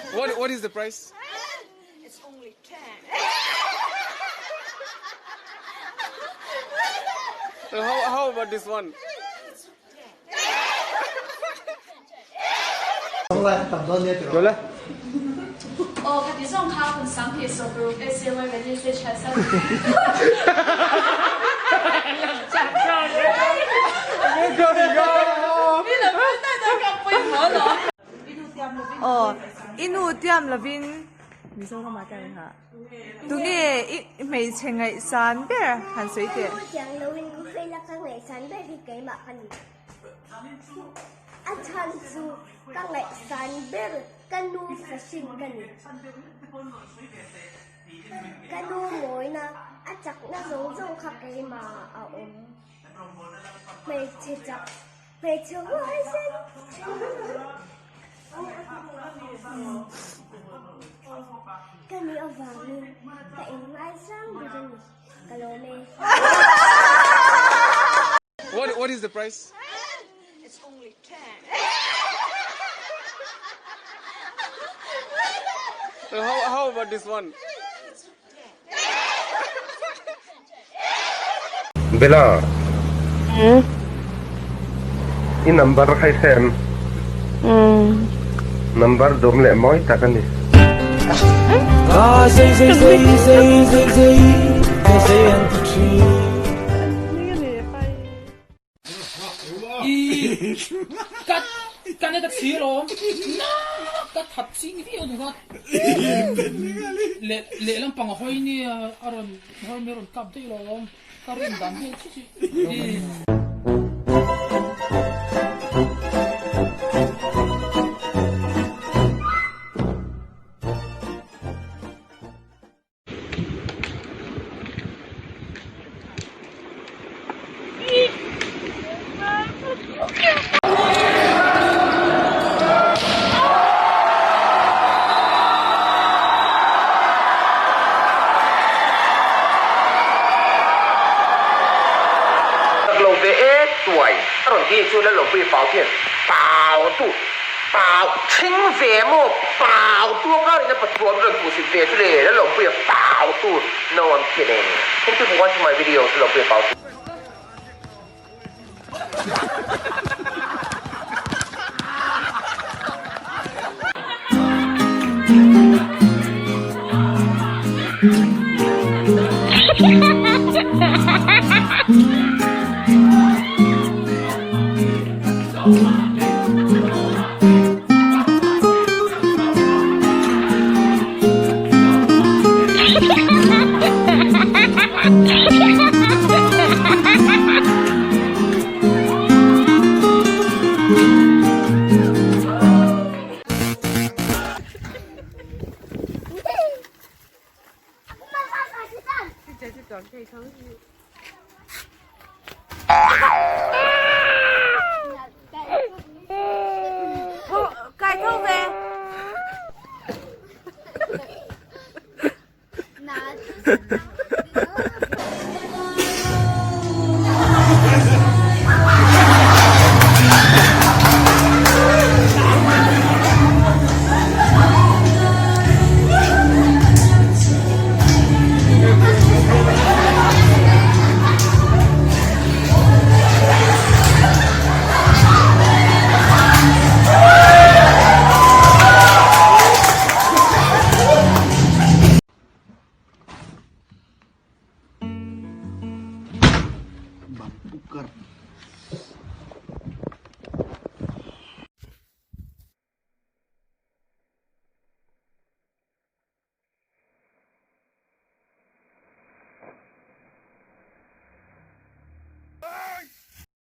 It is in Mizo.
What what is the price? It's only 10. How how about this one? Tawle. Aw ka ti zong kha phun sang hi so paruk e si loi ve se chan sa. Aw, i nu tiam lovin Mizoram ah tan ha. Tunge i hmeichhe ngaihsan ber han sawi teh. Ka nu tiang loin ka hruaila ka ngaihsan ber hi keimah ka ni. A chhan chu ka ngaihsan ber ka nu fahrin ka ni. Ka nu mawina a chakna zawng zawng kha keimah ah a awm. Hmeichhe chak Hmeichhe huaisen ka nih avangin ka inngaisang ber a ni, ka lawm e. What what is the price? It's only 10. How how about this one? Bella, i number kha i hre em? Number dawm leh mawi tak a ni. I ka ka ne ka chhir awm na ka that ching viau ni kha leh lehlam pang a hawi nia a rawn hawi mai a rawn kap daih lo awm ka rin dan vel chu chu i. Lo ve e tuai a rawn ti chu Lalawmpui pau hian pau tu pau thing ve maw pau tu a kar in a pathuam rawn puhsit ve chu le Lalawmpuia pau tu no I'm kidding thank you for watching my videos Lalawmpuia pau tu. Kai tho ve. Bang pukar.